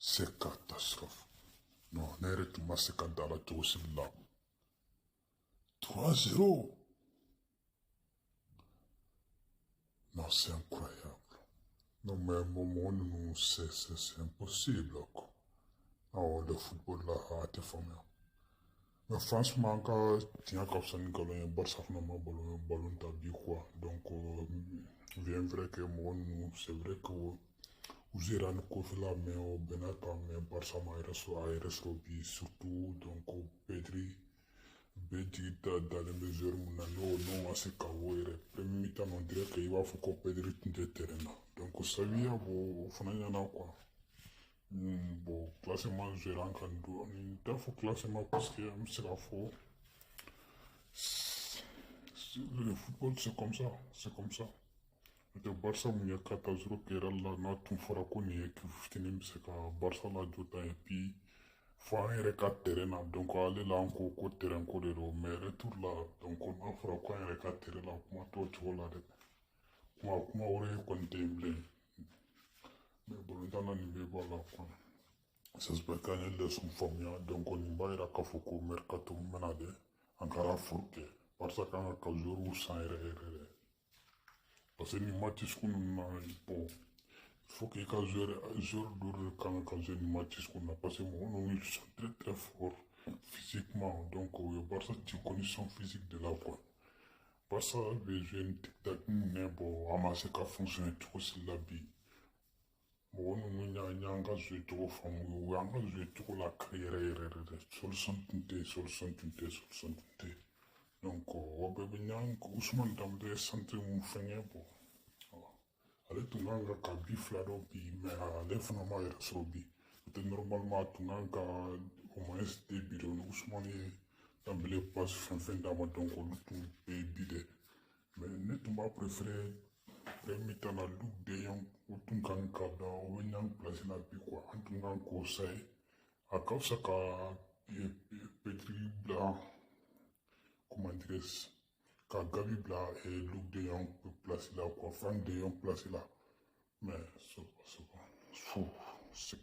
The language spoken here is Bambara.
C'est catastrophe. Non, ne yɛrɛ tun ma se ka da la cogo si la. 3-0. Non, c'est incroyable. Non, mais mɔgɔ ninnu, c'est impossible, quoi. Non, le football là, a tɛ faamuya. Mais franchement, an ka tiɲɛ ka fisa ni nkalon ye. Barça fana ma ballon ta bi, quoi. Donc, bien vrai que mɔgɔ ninnu, c'est vrai que u sera ni kɔfɛla, mais o bɛnna ta, mais Barça ma yɛrɛ sɔrɔ, a yɛrɛ sɔrɔ bi surtout. Donc Pedri bɛɛ jigi da dalen bɛ joueur mun na, n'o ma se ka o yɛrɛ, premier mi-temps, on dirait que i b'a fɔ ko Pedri tun tɛ terrain na. Donc Sevilla, bon, o fana ɲɛna, quoi. Bon, classement joueur an kan dɔɔni, n t'a fɔ classement, parce que an bɛ se k'a fɔ le football, c'est comme ça, c'est comme ça. N'o tɛ, Barça mun ye 4-0 kɛ Real la, n'a tun fɔra ko nin ye équipe fitinin bɛ se ka Barça lajɔ tan, et puis fo an yɛrɛ ka terrain na. Donc ale la, an ko ko terrain ko de don, mais retour la, donc n'a fɔra ko an yɛrɛ ka terrain la, kuma t'o cogo la dɛ. Kuma wɛrɛ kɔni tɛ yen bilen. Mais balontan na, nin bɛɛ b'a la, quoi. J'espère qu'an ye leçon faamuya. Donc nin b'a yira k'a fɔ ko mercato min bɛna dɛ, an ka renfort kɛ. Barça kan ka joueurs san yɛrɛ yɛrɛ dɛ, parce que nin match sugu ninnu na, bon, il faut que i ka joueur dɔ de kan ka jouer nin match sugu na, parce que mɔgɔ ninnu, ils sont très très forts physiquement. Donc o ye Barça ci condition physique de la, quoi. Barça bɛ jouer ni tic-tac mun ye, bon, a ma se ka fonctionner cogo si la bi. Mɔgɔ ninnu y'an ka jouer cogo faamu, u y'an ka jouer cogo la kari yɛrɛ yɛrɛ yɛrɛ. Solution tun tɛ yen, solution tun tɛ yen, solution tun tɛ yen. Donc o bɛɛ bɛ ɲan. Ousmane Dembélé centre mun fɛngɛ, bon, ale tun kan ka but fila dɔ bi, mais ale fana ma yɛrɛ sɔrɔ bi. N'o tɛ, normalement a tun kan ka au moins deux buts de. Ousmane ye Dembélé passe fɛn fɛn d'a ma, donc olu tun bɛ but de. Mais ne tun b'a préféré premier mi-temps na, Luuk de Jong, o tun kan ka da o bɛ ɲan place la bi, quoi. An tun kan k'o saye, a ka fisa ka Pedri bila, comment dirais-je, ka Gavi bila Luuk de Jong place la, quoi, Franck de Jong place la. Mais c'est bon, c'est